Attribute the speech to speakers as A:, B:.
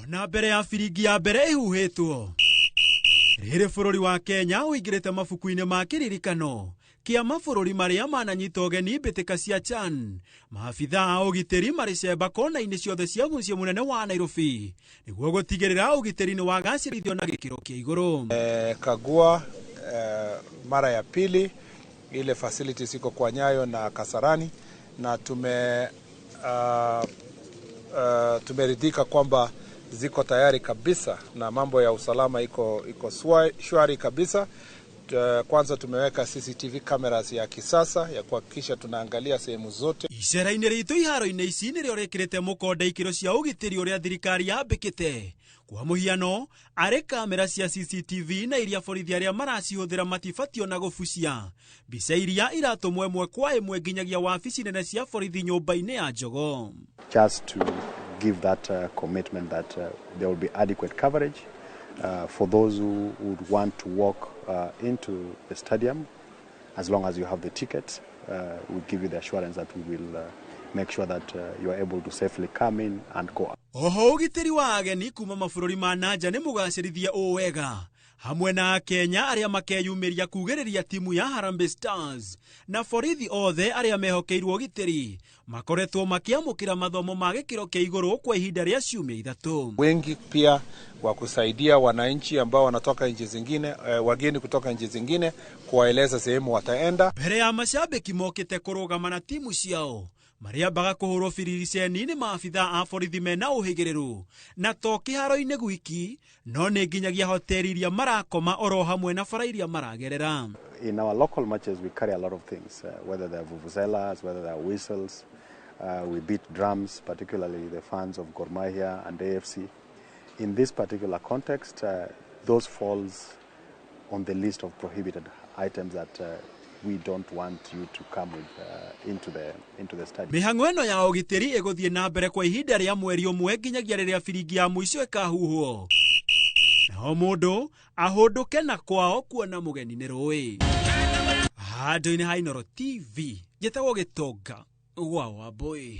A: Ona mbere ya biringi ya mbere ĩhuhĩtwo, rĩrĩ bũrũri wa Kenya ũingĩrĩte mabuku-inĩ ma kĩririkano kĩa mabũrũri marĩa mananyita ũgeni mbĩtĩka cia CHAN. Maabitha a ũgitĩri marĩ cemba kona-inĩ ciothe cia mũciĩ mũnene wa Nairobi nĩguo gũtigĩrĩra ũgitĩri nĩ wagacĩrithio na gĩkĩro kĩa igũrũ.
B: Kagua mara ya pili ile facilities iko kwa Nyayo na Kasarani na tumeridhika kwamba ziko tayari kabisa na mambo ya usalama iko shwari kabisa. Kwanza tumeweka CCTV cameras ya kisasa ya kuhakikisha tunaangalia sehemu zote.
A: Icera-inĩ ritũ iharo-inĩ ici nĩrĩo rĩkĩrĩte mũkonde ikĩro cia ũgitĩri ũrĩa thirikari yambĩkĩte. Kwa mũhiano, arĩ kamera cia CCTV na iria borithi arĩa maracihũthĩra matibatiĩ ona gũbucia mbica iria iratũmwo ĩmwe kwa ĩmwe nginyagia wabici nene cia borithi nyũmba-inĩ ya Jogoo.
C: Just to give that commitment that there will be adequate coverage for those who would want to walk into the stadium. As long as you have the ticket, we give you the assurance that we will make sure that you are able to safely come in and go out.
A: Oho ũgitĩri wa ageni kuma mabũrũri ma nanja nĩ mũgacĩrithie ũũ wega, hamwe na Akenya arĩa makeyumĩria kugĩrĩria timu ya Harambee Stars, na borithi othe arĩa mehokeirwo ũgitĩri makoretwo makĩamũkĩra mathomo ma gĩkĩro kĩa igũrũ kwa ihinda rĩa ciumia 3.
B: Wengi pia wa kusaidia wananchi ambao wanatoka nchi zingine, wageni kutoka nchi zingine, kuwaeleza sehemu wataenda.
A: Mbere ya macambĩki mokĩte kũrũgama na timu ciao, marĩambaga kũhũrwo biriceni nĩ maabitha a borithi mena ũhĩgĩrĩru, na to kĩharo-inĩ gwiki no nĩ nginyagia hoteli iria marakoma oro hamwe na bara iria maragerera.
C: In our local matches we carry a lot of things, whether they're vuvuzelas, whether they're whistles, we beat drums, particularly the fans of Gor Mahia and AFC. In this particular context, those falls on the list of prohibited items that we don't want you to come with into the stadium.
A: Mĩhang'o ĩno ya ũgitĩri ĩgũthiĩ na mbere kwa ihinda rĩa mweri ũmwe nginyagia rĩrĩa biringi ya mũico ĩkahuhwo, nao mũndũ ahũndũke na kwao kuona mũgeni nĩ rũĩ. Handũ-inĩ ha Inooro TV, njĩtagwo Gĩtonga gwa Wambũi.